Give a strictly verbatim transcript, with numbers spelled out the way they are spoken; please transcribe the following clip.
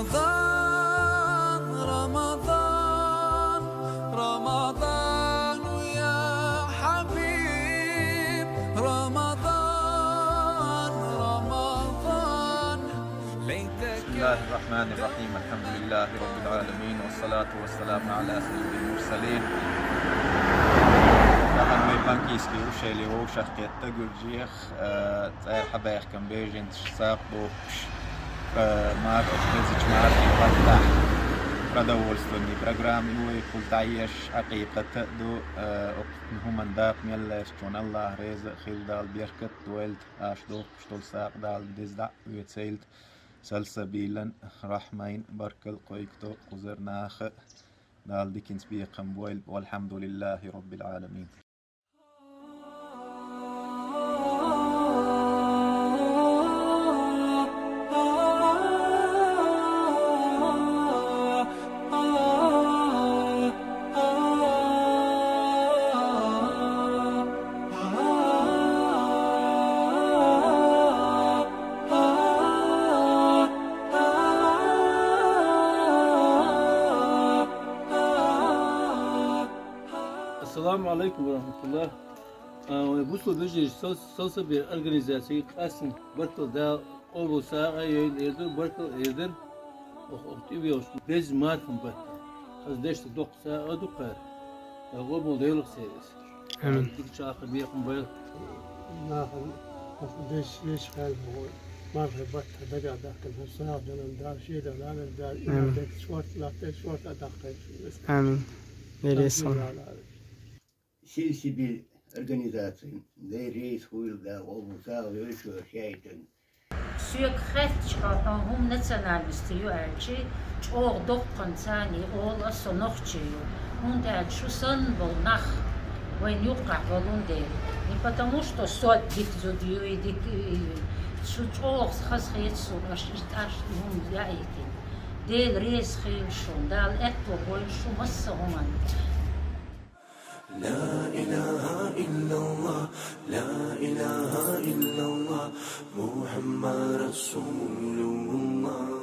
رمضان، رمضان، رمضان يا حبيب، رمضان، رمضان، ليتك بسم الله الرحمن الرحيم. الحمد لله رب العالمين، والصلاة والسلام على سيد المرسلين. Тахан вай Панкийский ущелье вовшах кхетта гуржех, э, цӀерхьа баьхкан беженцаш сакъ бохуш, э, марха оцу хезачу мархин баттахь продовольственный программа ю вай кхуза дӀаеш, Ӏакъикъата а ду, э, окху хӀуманна дакъа мел лаьцначунна Аллах реза а хила, Дала беркат а дойла, аша дохкуш долу сакъа Дала деза дӀа а оьцийла, салсабилан, рахьмайн, баркалла кхойкху кхузара наха а, Дала диканца бекхам бойла, валхьамдулиллахи роббил Ӏаламин. Ассаламу алейкум ва рахматуллах. А, вай бусалба вежарий сал-, салсабер организацияга къаьстина баркалла Дала къобал сагӀа йойла эр ду, баркалла эр дара. Оха, оха тӀе вехаш беза мархам баттахь. Хаза дешна доккха сагӀа ду кхара. Дала къобал дойла церан иза. Амин. Дика чӀогӀа бекхам бойла. Нахана оха деш, деш хьаьл боху. Мархи баттахь дагахь дахкана хӀара сагӀа далан Дала, шен Дала, Дала, Амин. Иман дерг шорта латтар, шорта а даккхар. Амин. Бере сан. Силсибил организацин, дай рейс хуйла да, гӀо бу сагӀа вевшо шайтан. Соьга хаьттича хьо, хьо хӀума национальность ю аьлчи, чӀогӀа доккханца олу ас, со нохчи ю. ХӀунда аьлча шу санна болу нах вайн юккъахь болун дела. Не потому, что со дика зуда ю, и дика, и, шу чӀогӀа хазахета суна, аша иштта аша и хӀума яийтина. Дела реза хуьлда шуна, Дала аьтто бойла шу массо а хӀуманна. لا إله إلا الله، لا إله إلا الله، محمد رسول الله.